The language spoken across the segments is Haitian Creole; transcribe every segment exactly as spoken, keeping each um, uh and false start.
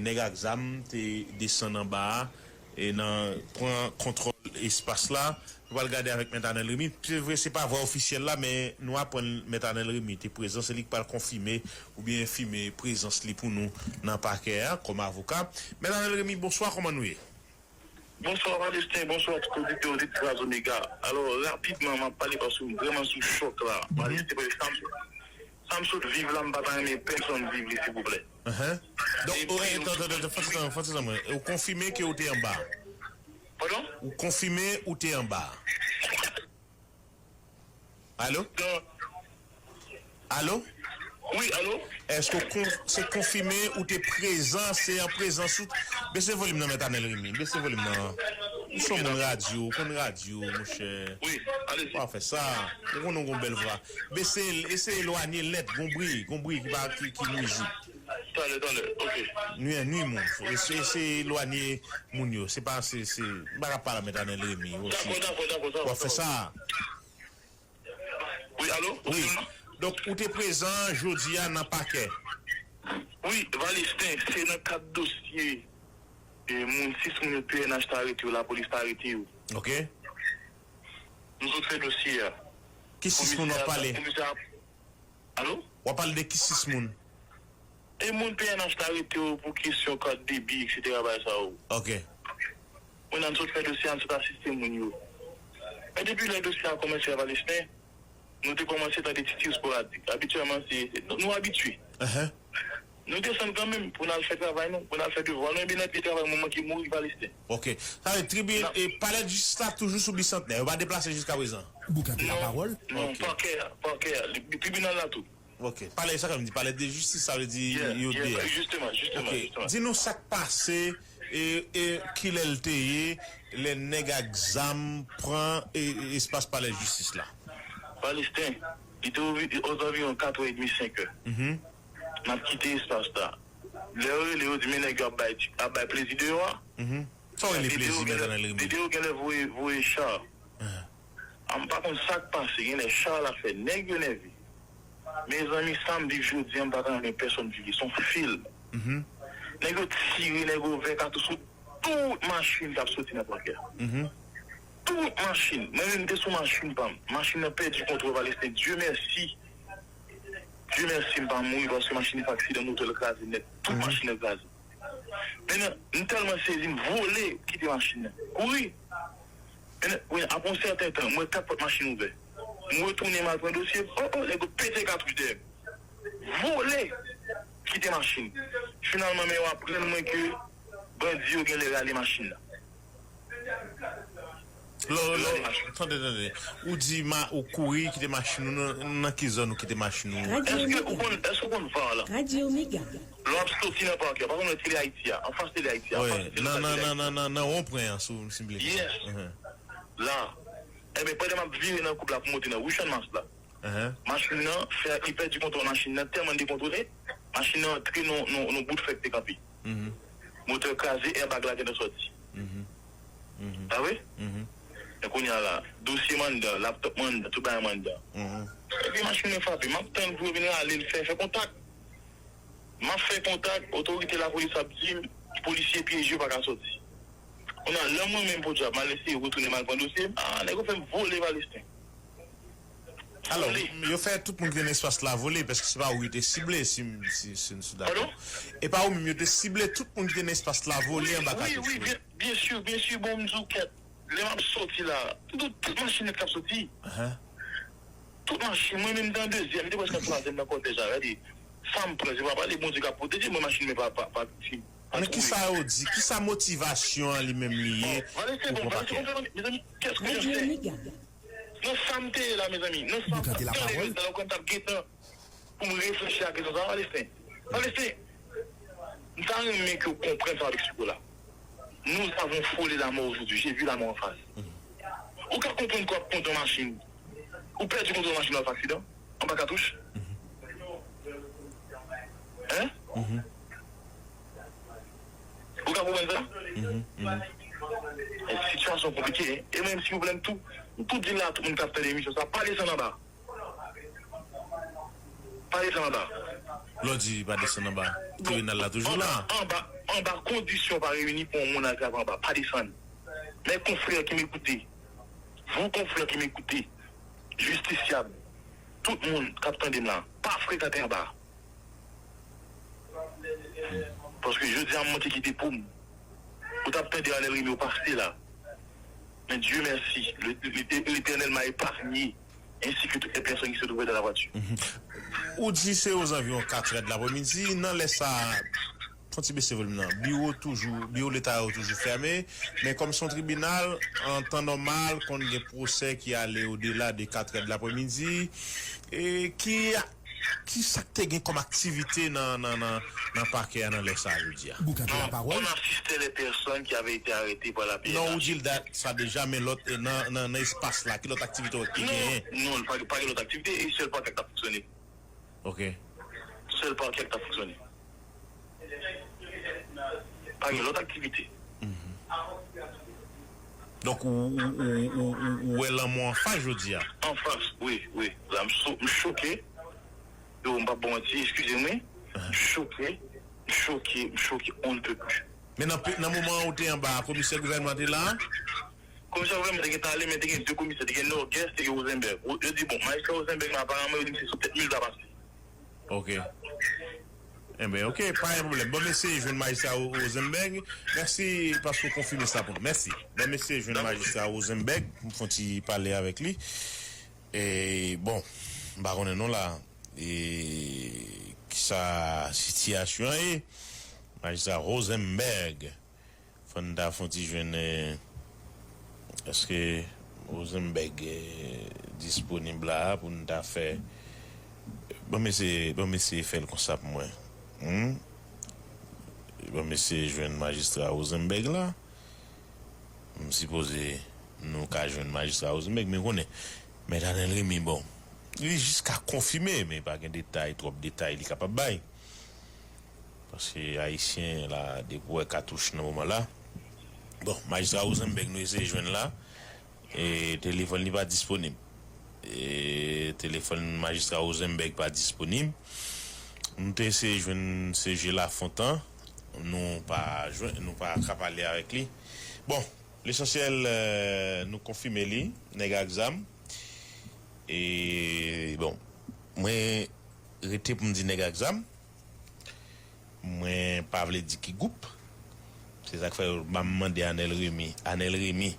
nèg ak zam te desann anba a e nan pran kontwòl espas la. Nou pral gade avèk Mèt Anèl Remy. Se vre, se pa vwa ofisyèl la, men nou aprann Mèt Anèl Remy te prezan, se li k pral konfime oubyen enfime prezans li pou nou nan pakè a kòm avoka. Mèt Anèl Remy, bonswa, kòman nou ye? Bonswa Valesten, bonswa tout oditè, oditris Omega. Alò, rapidman, m ap pale paske m vrèman sou chòk la. Valesten, paske sa m, sa m sot viv la, m pa ta renmen pèsonn viv li, silvouplè. Ahan. Donk, ou, epi, tann, tann, tann, fò ti tann, fò ti tann mwen. Ou konfime ke ou te anba? Padon? Ou konfime ou te anba? Alo? Donk, Alo? Wi, alo? Èske w kon, se konfime ou te prezan, se an prezans ou? Bese volim nan, Mèt Anèl Remy. Bese volim nan. Ou se yon moun radyo, ou konn radyo, monchè. Wi, alezi. Pa fè sa. Ou konnen w gon bèl vwa. Bese l, eseye elwanye l nèt, gon bri, gon bri ki pa, ki, ki nwizib. Talè, talè, ok. Nwi, nwi moun. Eseye, eseye elwanye moun yo. Se pa, se, se, m pa ka pale a Mèt Anèl Remy osi. Dakò, dakò, dakò, dakò. W ap fè sa. Wi, alo? Wi. Donk, ou te prezan jodi a nan pakè? Wi, Valesten, se nan kad dosye, e, moun, sis moun yo P N H ta arete yo, lapolis ta arete yo. Ok. Nou sot fè dosye a. Ki sis moun w ap pale? Komisè a, komisè a, alo? W ap pale de ki sis moun? E moun P N H la arete yo pou kesyon kat debi, etsetera, bagay sa yo. Ok. Mwen, n sot fè dosye a, n sot asiste moun yo. Men depi lè dosye a kòmanse a Valesten, nou te kòmanse tande ti tir esporadik. Abityèlman, se, se, nou, nou abitye. Ahan. Nou desann kanmenm pou n al fè travay nou, pou n al fè devwa nou, ebyen, n ap travay, nou manke mouri Valesten. Ok. Sa vle, tribin-, e, palè jistis la toujou sou Bisantnè, yo pa deplase jiska prezan? Boukante lapawòl? Non, non, ok. Pakè a, pakè a, li, tribinal la tou. Ok. Palè, sa k ap di? Palè de jistis, sa vle di yo deyò. Jisteman, jisteman, jisteman. Ok. Di nou sa k pase e, e kilè l te ye, lè nèg ak zam pran, e, e, espas palè jistis la? Valesten, li te ovi-, ozanviwon katrè edmi, senk è. Mhm. N ap kite espas la. Lè yo rele, yo di, men nèg yo ap bay, ap bay plezi deyò a. Mhm. Sa w rele plezi, Mèt Anèl Remy? Videyo genlè voye, voye cha. Ah. A, m pa konn sa k pase, genlè cha la fè nèg yo nève. Mezanmi, sa m viv jodi a, m pa ta renmen pèsonn viv li. Se yon fim. Mhm. Nèg yo tire, nèg yo ouvè katouch sou tout machin k ap soti nan pakè a. Mhm. Tout machin. Mwen menm, m te sou machin pa m. Machin nan pèdi kontwòl, Valesten. Dye mèsi. Dye mèsi, m pa mouri paske machin nan fè aksidan, motè l kraze nèt. Tout machin nan kraze. Men, m tèlman sezi, m vole kite machin nan. Kouri. Men, wi, apre yon sèten tan, m wè kat pòt machin ouvè. M retounen, m al pran dosye. O, o, nèg yo pete katouch dèyè m. Vole kite machin. Finalman, men yo aprann mwen ke bandi yo genlè rale machin nan. Lò, lò, tande, tande. Ou di ma, ou kouri kite machin ou nan, nan ki zòn ou kite machin ou? Èske ou konn, èske ou konn var la? Radyo Mega. Lè w ap soti nan pakè a, pa konn wè Tele Ayiti a, anfas Tele Ayiti a, anfas Tele Ayiti a. Nan, nan, nan, nan, nan, nan wonpwen an, si w, si m byen konprann. Yes. Mhm. La. Enben, pandan m ap vire nan koub la pou monte nan ri Channmas la, machin nan fè, li pèdi kontwòl machin nan, tèlman l dekontwole, machin nan antre nan, nan, nan bout fè k te kanpe. Mhm. Motè kraze, airbag la gentan sòti. Mhm. Mhm. Pa vre? Mhm. Men kounye a la, dosye m anndan, laptòp m anndan, tout bagay m anndan. Mhm. Epi machin nan frape, m ap tann pou yo vin rale l, fè, fè kontak. M ap fè kontak, otorite lapolis ap di m, polisye pyeje, yo pa ka sòti. Kounye a, lè mwen menm, podyab, m al eseye retounen, m al pran dosye m, a, nèg yo fè m vole Valesten. Alò, yo fè tout moun ki te nan espas la vole, paske se pa ou yo te sible, si m, si, si n sou dakò. Padon? E pa ou menm, yo te sible tout moun ki te nan espas la vole anba katouch. Wi, wi, byen, byen si, byen si, bon, m di w kèt. Lè m ap soti la, tout, tout machin nèt k ap soti. Ahan. Tout machin, mwen menm, m te an dezyèm, m te prèske an twazyèm nan kòtèj la, gade. Sa m pran, se pa pale, Bondye k ap pwoteje mwen, machin mwen pa, pa, pa, pa Men kisa yo di? Kisa motivasyon an li menm li ye pou pran pakè? Bon, Valesten, bon, Valesten, mezanmi, qu'est-ce que je fais? Nan sa m te ye la, mezanmi, nan sa m t ap tande, mezanmi, m t ap gentan pou m reflechi a kesyon sa, Valesten. Valesten, m ta renmen ke w konprann sa m ap eksplike w la. Nous avons frôlé la mort aujourd'hui. J'ai vu la mort en face. Ou ka konprann ke w ap kondui yon machin, ou pèdi kontwòl machin nan, w ap fè aksidan, anba katouch? Hein? Ou ka konprann sa? E sitiyasyon konplike, e mwen menm, silvouplè, m tou, m tou di l la, tout moun k ap tande emisyon sa, pa desann anba. Pa desann anba. Lè w di pa desann anba, tribinal la toujou la. Anba, anba, anba kondisyon pa reyini pou yon moun al travay anba. Pa desann. Mes confrères qui m'écoutez, vous confrères qui m'écoutez, justisyab, tout moun k ap tande m la, pa frekante anba. Paske jodi a m monte kite pou m. Ou t ap tande Arnel Remy ou pase la. Men Dieu merci, le- le- l'Éternel m'a épargné, ainsi que toutes les personnes qui se trouvaient dans la voiture. Ou di se ozanviwon katrè de lapremidi, nan lè sa a, fon ti bese volim nan, biwo toujou, biwo leta yo toujou fèmen, men kòm se yon tribinal, an tan nòmal, konn gen pwosè ki ale odela de katrè de lapremidi, e ki, ki sa k te gen kòm aktivite nan, nan, nan, nan pakè a nan lè sa a jodi a? Boukante la On pawòl. assistait les personnes qui avaient été arrêtées par la Non, ou P N H. di l dat sa deja, men lòt, e, nan, nan, nan espas la, ki lòt aktivite w te genyen? Non, non, pa pa gen lòt aktivite, e sèl pakè k t ap fonksyone. Ok. Sèl pakè k t ap fonksyone. Pa gen lòt aktivite. Donk, ou, ou, ou, ou, ou, ou wè lanmò anfas jodi a? Anfas, wi, wi. La, m so- m choke. Yo, m p ap ba w manti, eskize m, wi. M choke, m choke, m choke, on ne peut plus. Men nan, pe- nan moman ou te anba a, komisè gouvènman te la? Komisè gouvènman te gen Talè, men te gen de komisè, te gen Nògès, te gen Rosenberg. Yo di, bon, majistra Rosenberg la, aparaman, yo di m se sou tèt mil sa pase. Ok. Enben, ok, pa gen pwoblèm. Bon, m eseye jwenn majistra Rosenberg. Mèsi paske w konfime sa pou nou. Mèsi. Bon, m eseye jwenn majistra Rosenberg. M fon ti pale avèk li. E, bon, m pa konnen non la. E, kisa sitiyasyon an ye? Majistra Rosenberg. Fò n ta fon ti jwenn, eh, èske Rosenberg, eh, disponib la a pou n ta fè. Ban m eseye, ban m eseye fè l konsa pou mwen. Hmm? Ban m eseye jwenn majistra Rosenberg la. M sipoze nou ka jwenn majistra Rosenberg, men konnen Mèt Anel Remy, bon, li jis ka konfime, men pa gen detay, twòp detay li kapab bay. Paske Ayisyen la, depi w wè katouch nan moman la. Bon, majistra Rosenberg, nou eseye jwenn la. E telefòn li pa disponib. E telefòn majistra Rosenberg pa disponib. Nou te eseye jwenn C G Lafontan. Nou pa jwenn, nou pa ka pale avèk li. Bon, lesansyèl, eh, nou konfime li, nèg ak zam. E, bon, mwen rete pou m di nèg ak zam. Mwen pa vle di ki gwoup. Se sa k fè yo pa m mande Anel Remy, Anel Remy,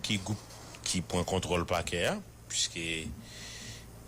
ki gwoup ki pran kontwòl pakè a, piske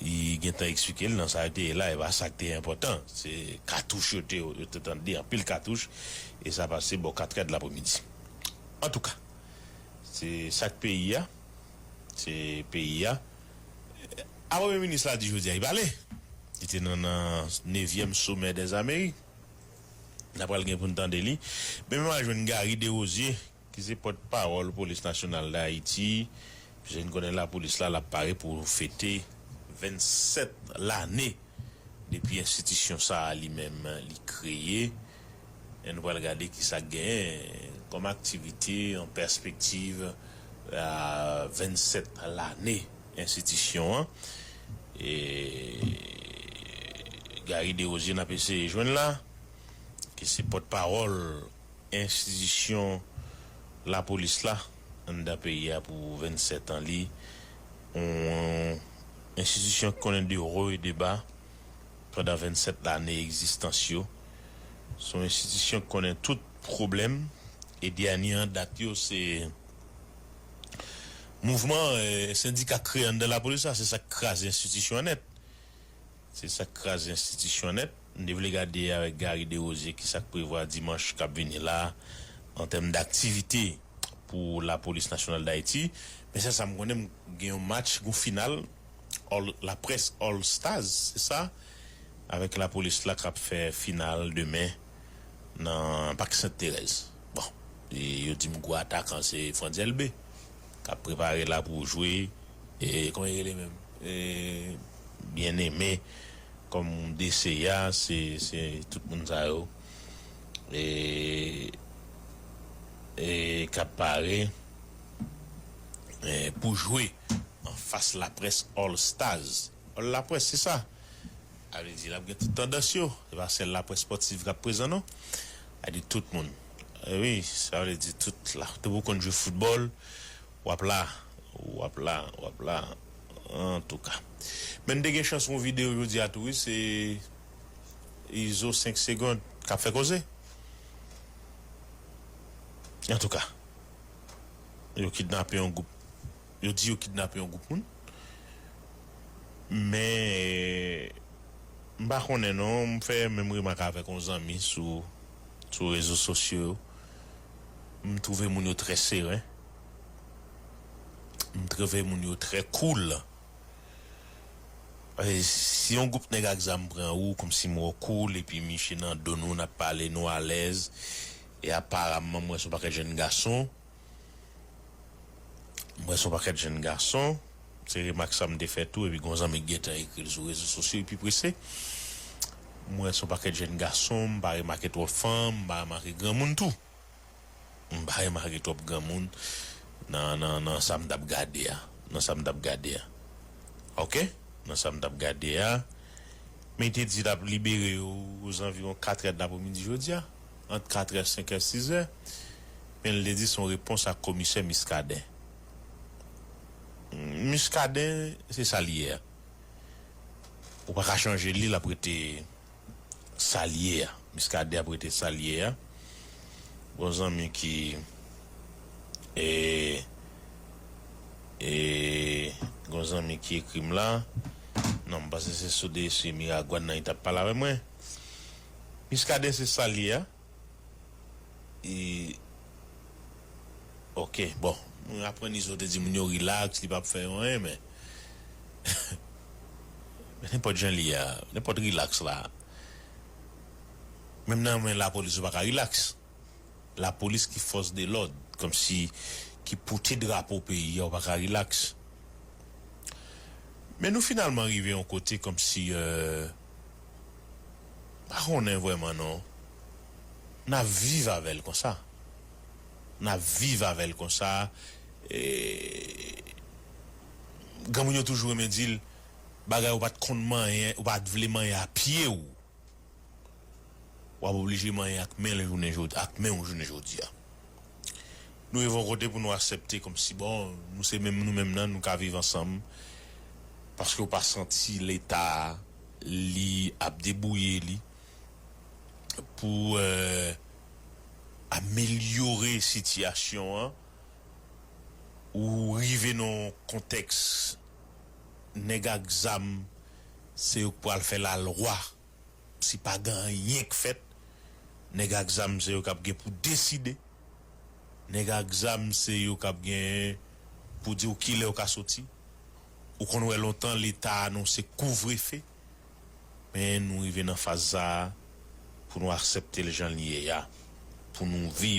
li gentan eksplike l nan sa yo te ye la, e pa sa k te enpòtan. Se katouch yo te, yo te tande anpil katouch, e sa pase bò katrè de lapremidi. Antouka, se sa k peyi a, se peyi a. A premye minis la di jodi a, li pale. Li te nan, nan nevyèm somè dèzamerik. N a pral gen pou n tande li. Men m al jwenn Garry Desrosiers, ki se pòtpawòl Polis Nasyonal d Ayiti, piske n konnen lapolis la, l ap pare pou fete vennsèt lane depi enstitisyon sa a li menm li kreye. E nou pral gade kisa k genyen kòm aktivite an pèspektiv a vennsèt lane enstitisyon an. E Garry Desrosiers n ap eseye jwenn la, ki se pòtpawòl enstitisyon lapolis la anndan peyi a pou vennsèt an li. Yon enstitisyon ki konnen de wo e de ba pandan vennsèt lane egzistans yo. Se yon enstitisyon ki konnen tout pwoblèm. E dènye an dat yo, se mouvman, eh, sendika k kreye anndan lapolis la, se sa k kraze enstitisyon an nèt. Se sa k kraze enstitisyon an nèt. M te vle gade avèk Garry Desrosiers kisa k prevwa dimanch k ap vini la an tèm daktivite pou Lapolis Nasyonal d Ayiti. Men sèl sa m konnen, m gen yon match, gon final All, Laprès All Stars, se sa, avèk lapolis la k ap fè final demen nan Pak Sent Terèz. Bon, e yo di m gwo atakan se Frantz Elbé k ap prepare la pou jwe. E kòman li rele menm? E Bien Aimé, kòm D C a, se, se tout moun sa yo. E, e k ap pare, e, pou jwe anfas Laprès All Stars. All Laprès, se sa. Sa vle di, l ap gen tout tandans yo. Se pa sèl laprès spòtif k ap prezan, non. Sa vle di tout moun. E wi, sa vle di tout la. Depi w konn jwe foutbòl, w ap la, w ap la, w ap la. Antouka. Men n te gen chans yon videyo jodi a tou, wi, se Izo senk Segond k ap fè koze. Antouka, yo kidnape yon gwoup. Yo di yo kidnape yon gwoup moun. Men, m pa konnen non, m fè menm remak avèk yon zanmi sou, sou rezo sosyo yo. M twouve moun yo trè seren. M twouve moun yo trè cool. E, si yon gwoup nèg ak zam pran ou, kòmsi m wè w cool, epi misye nan do nou, n ap pale, nou alèz. E aparamman, m wè se yon pakèt jèn gason. M wè se yon pakèt jèn gason. Se remak sa m te fè tou, epi gon zanmi k gentan ekri l sou rezo sosyo, li pi prese. M wè se yon pakèt jèn gason, m pa remake twòp fanm, m pa remake granmoun tou. M pa remake twòp granmoun nan, nan, nan sa m t ap gade a. Nan sa m t ap gade a. Oke? Nan sa m t ap gade a. Men li te di l ap libere yo ozanviwon katrè d apremidi jodi a. Ant katrè, senkè, sizè. Men li te di se yon repons ak komisè Miskaden. Miskaden, se sa l ye a. Ou pa ka chanje li, l ap rete sa l ye a. Miskaden ap rete sa l ye a. Gon zanmi ki, e, e, gon zanmi ki ekri m la. Non, m panse se sou de, se Miragwàn nan li t ap pale avè mwen. Miskaden se sa l ye a. E, oke, bon. Mwen aprann Izo te di moun yo rilaks, li p ap fè yo anyen, men. Men nenpòt jan li ye a, nenpòt rilaks la. Menm nan men lapolis, ou pa ka rilaks. Lapolis ki fòs de lòd, kòmsi ki pote drapo peyi a, ou pa ka rilaks. Men nou finalman rive yon kote kòmsi, e, pa konnen vrèman non. N ap viv avè l konsa. N ap viv avè l konsa. E, granmoun yo toujou renmen di l, bagay ou pa t konn manyen, ou pa t vle manyen a pye w. W ap oblije manyen ak men l jounen jodi, ak men w jounen jodi a. Nou rive yon kote pou nou aksepte kòmsi, bon, nou se menm nou menm nan, nou ka viv ansanm. Paske w pa santi Leta, li ap debouye li pou, e, amelyore sitiyasyon an. Ou rive nan yon kontèks, nèg ak zam, se yo k pral fè lalwa. Si pa gen anyen k fèt, nèg ak zam se yo k ap gen pou deside. Nèg ak zam se yo k ap gen pou di w kilè w ka soti. Ou konn wè lontan Leta anonse kouvrefe. Men nou rive nan faz sa a pou nou aksepte l jan l ye a. Pou nou viv.